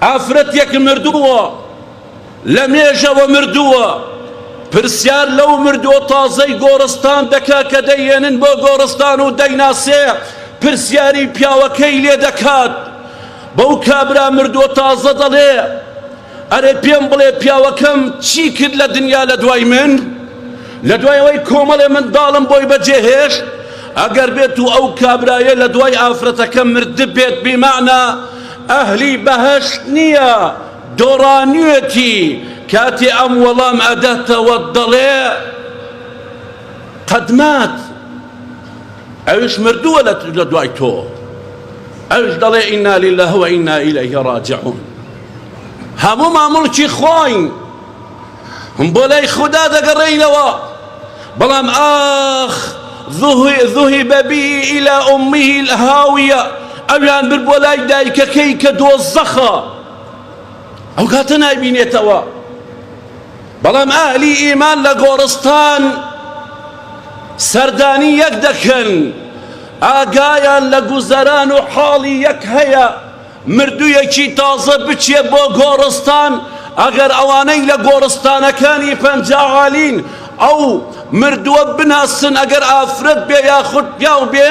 ئافرەتێک مردووە لە مێژەوە مردووە، پرسیار لەو مردووە تازەی گۆڕستان دەکا کە دەیهێنن بۆ گۆڕستان و دەیناسێ، پرسیاری پیاوەکەی لێ دەکات، بەو کابرا مردووە تازە دەڵێ، ئەرێ پێم بڵێ پیاوەکەم چی کرد لە دنیا لە دوای من؟ لە دوای ئەوەی کۆمەڵێ منداڵم بۆی بەجێهێشت؟ ئەگەر بێت و ئەو کابرایە لە دوای ئافرەتەکە مردبێت بیمەعنا ئەهلی بەهەشت نییە، دۆڕانوێتی، کاتێ ئەم وەڵام ئەداتەوە دەڵێ، قد مات، ئەویش مردووە لە دوای تۆ، ئەویش دەڵێ، انا للە و انا الیه راجعون. هەموومان موڵکی خواین، بۆ لای خودا دەگەڕێینەوە، بەڵام ئاخ ذهب به الى امه الهاویە، ئەویان برد بۆ لای دایکەکەی کە دۆزەخە. ئەو کاتە نایبینێتەوە بەڵام ئەهلی ئیمان لە گۆڕستان سەردانی یەک دەکەن ئاگایان لە گوزەران و حاڵی یەک هەیە مردوویەکی تازە بچێ بۆ گۆڕستان ئەگەر ئەوانەی لە گۆڕستانەکانی پەنجاعالین ئەو مردووە بناسن ئەگەر ئافرەت بێ یاخود پیاو بێ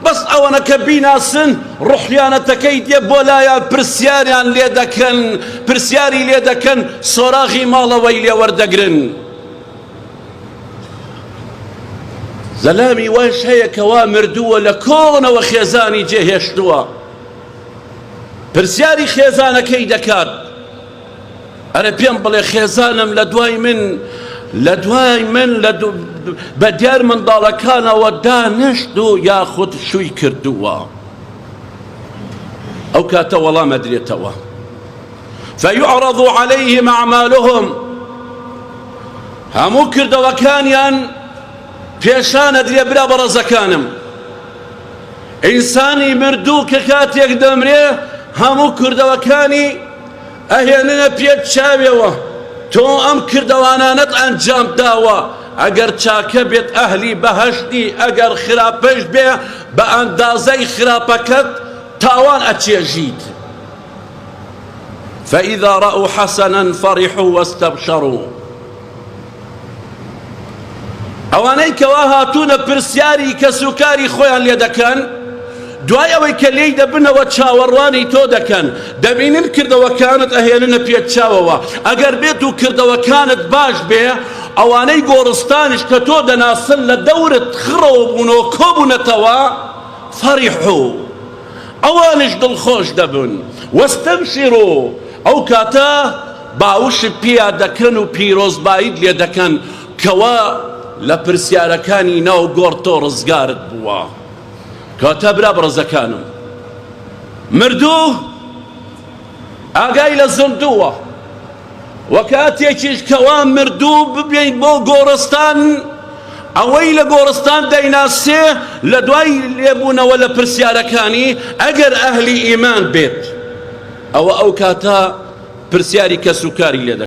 بەس ئەوەنە کە بیناسن ڕوحیانەتەکەی دێ بۆ لایان پرسیاریان لێ دەکەن پرسیاری لێ دەکەن سۆراغی ماڵەوەی لێ وەردەگرن زەلامی وایش هەیە کەوا مردووە لە کۆنەوە خێزانی جێهێشتووە پرسیاری خێزانەکەی دەکات ئەرێ پێم بڵێ خێزانم لە دوای من لە دوای من لە بە دیار منداڵەکانەوە دانشت و یاخود شووی کردووە ئەو کاتە وەڵام ئەدرێتەوە فيعرض عليهم أعمالهم هەموو کردەوەکانیان پێشان ئەدرێ برا بەڕێزەکانم ئینسانی مردوو کە کاتێک دەمرێ هەموو کردەوەکانی ئەهێننە پێت چاوێوە تۆ ئەم کردەوانانەت ئەنجام داوە ئەگەر چاکە بێت ئەهلی بەهەشتی ئەگەر خراپەش بێ بە ئەندازەی خراپەکەت تاوان ئەچێژیت فإذا رأوا حسنا فرحوا واستبشروا ئەوانەی کەوا هاتوونە پرسیاری کەسوکاری خۆیان لێ دەکەن دوای ئەوەی کە لێی دەبنەوە چاوەڕوانی تۆ دەکەن دەبینن کردەوەکانت ئەهێننە پێت چاوەوە ئەگەر بێت و کردەوەکانت باش بێ ئەوانەی گۆڕستانیش کە تۆ دەناسن لە دەورت خڕەوە بوونەوە کۆبوونەتەوە فەریحو ئەوانیش دڵخۆش دەبن واستبشروا ئەو کاتە باوشت پیا دەکەن و پیرۆزباییت لێ دەکەن کەوا لە پرسیارەکانی ناو گۆڕ تۆ ڕزگارت بووە. کەواتە برا بەڕێزەکانم مردوو ئاگای لە زیندووە و کاتێکیش کەوا مردوو ببین بۆ گۆڕستان ئەوەی لە گۆڕستان دەیناسێ لە دوای لێبوونەوە لە پرسیارەکانی ئەگەر ئەهلی ئیمان بێت ئەوە ئەو کاتە پرسیاری کەسوکاری لێ دەکات.